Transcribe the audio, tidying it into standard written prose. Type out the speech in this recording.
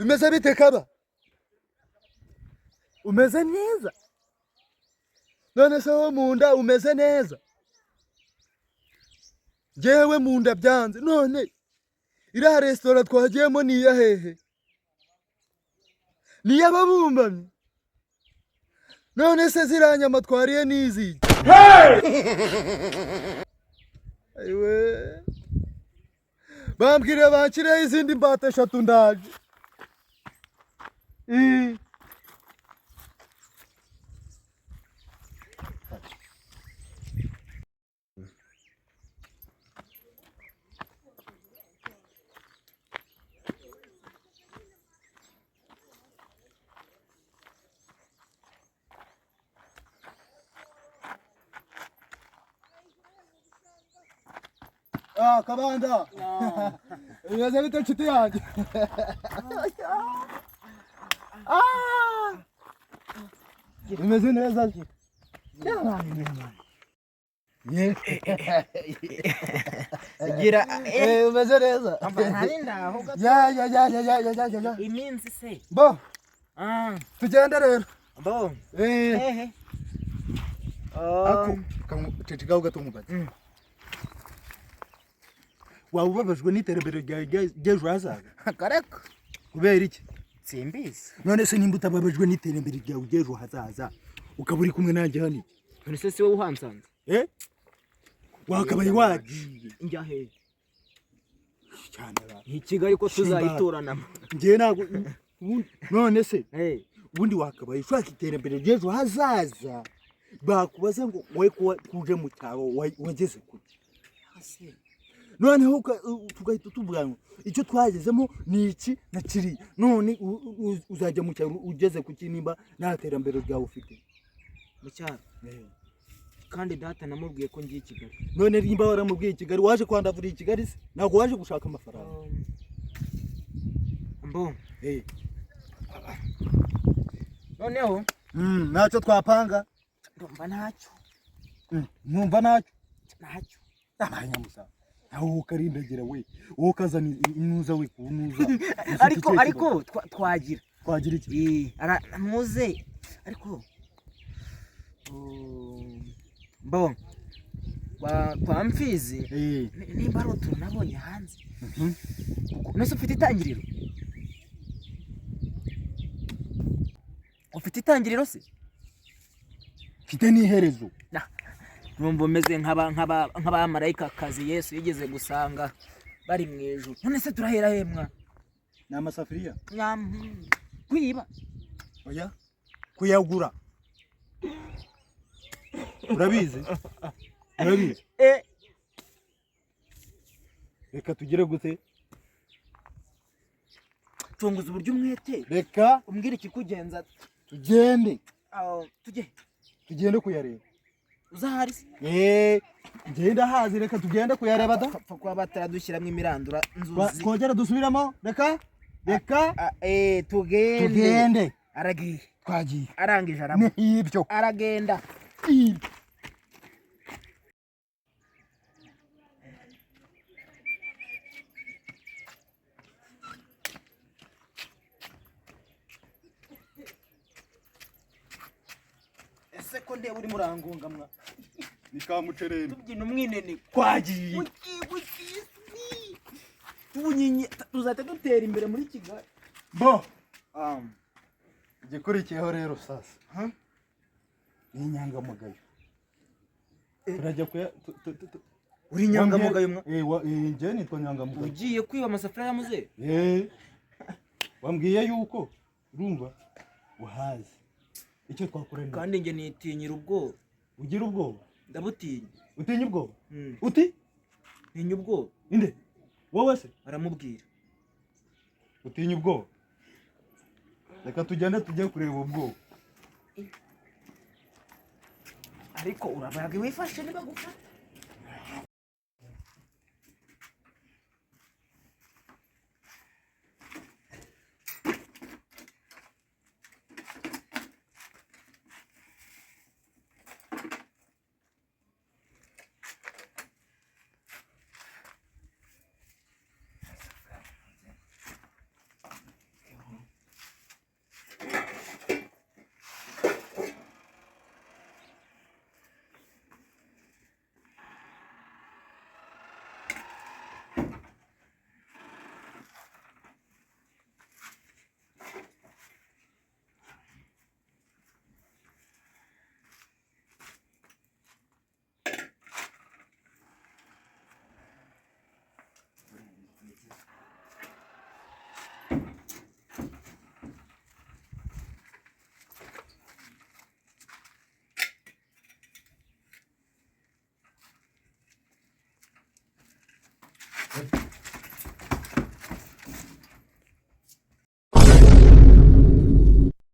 Bimeze bite kaba? Umeze neza? None se wo mu nda umeze neza? Njyewe mu nda byanze. None iriya resitora twagiyemo ni iya hehe? Ni iy'ababumbamyi? None se ziriya nyama twariye ni iziki? Ayiwe, bambwiriye banshyireho izindi mbata eshatu, ndaje. Ah, kabanda, bimeze bite nshuti yanjye? Ah! Bimeze neza. Ye. Gira. Eh, umeze neza. Ntari ndaho gato. Ya ya ya ya ya ya ya ya ya. Iminsi se? Bo, Ah, tugende rero. Bo. Eh. Hehe. Ako cecekaho gato mugaze. Waba ubabajwe n'iterambere ryawe ry'ejo hazaza? Kareko. Kubera iki? Simbizi. None se nimba utababajwe n'iterambere ryawe ry'ejo hazaza, ukaba uri kumwe nanjye hano iki? None se si wowe uhansanze? Eh, wakabaye wagiye. Njya hehe? Cyane ba. Ni Kigali ko Simba. tuzayituranamo. Njyewe ntabwo none se Eh, ubundi wakabaye ushaka iterambere ry'ejo hazaza, bakubaza ngo wowe kuba tuje mu cyaro wageze kuki? Noneho tugahita tuvuga ngo icyo twagezemo ni iki na kiriya. None uzajya mu cyaro ugeze kuki nimba nta terambere ryawe ufite? Mu cyaro. Kandi data namubwiye ko ngiye i Kigali. None nimba waramubwiye i Kigali, waje kwandavura i Kigali se? Ntabwo waje gushaka amafaranga? Mbo. Eh. Noneho Ntacyo twapanga. Ndumva ntacyo. Numva ntacyo. Ntacyo. Abanyamusa nawe ukarindagira we, wowe ukazana inuza we kunuza. Ariko twagira. Twagira iki? Eh, ara muze ariko bo kwa Mfizi. Eh. Nimba ari utuntu nabonye hanze. Nese ufite itangiriro? Ufite itangiriro se? Mfite n'iherezo. Numva umeze nk'abamarayika kazi Yesu yigeze gusanga bari mu ijuru. None se turahera he mwa? Ni amasafuriya. Kwiba. Oya, kuyagura. Urabizi, urabizi. Eh. Reka tugire gute? Cunguza uburyo umwete. Reka umbwire ikikugenza. Tugende. Ah, tujye. Tugende kuyareba. Uzahari se? Eh, ngenda hazi, reka tugende kuyareba da. Pfa kuba bataradushyiramo imirandura nzuzi. Twongere dusubiramo, reka reka. Ah, eh, tugende. Tugende. Aragiye. Twagiye. Arangije aramo. Ni ibyo. Aragenda. Ibyo. Ese ko ndeba urimo urangonga mwa? Ni kamucereni. Tubyina umwinene. Twagiye. Buki buki tubunyenye tuzahita dutera imbere muri Kigali. Bo, igikurikiyeho rero sasa ni inyangamugayo. Turajya kuya Uri inyangamugayo mwa? Eh, njye nitwa nyangamugayo. Ugiye kwiba amasafuriya ya muzehe? Eh, wambwiye yuko urumva uhazi icyo twakora ni Kandi njye nitinyira ubwoba. Ugira ubwoba? Ndabutinya. Utinya ubwoba? Mm. Uti? Ntinya ubwoba. Inde wowe se? Aramubwira. Utinya ubwoba? Reka tugende tujye kureba ubwoba. Ariko urabaga wifashe niba gufata.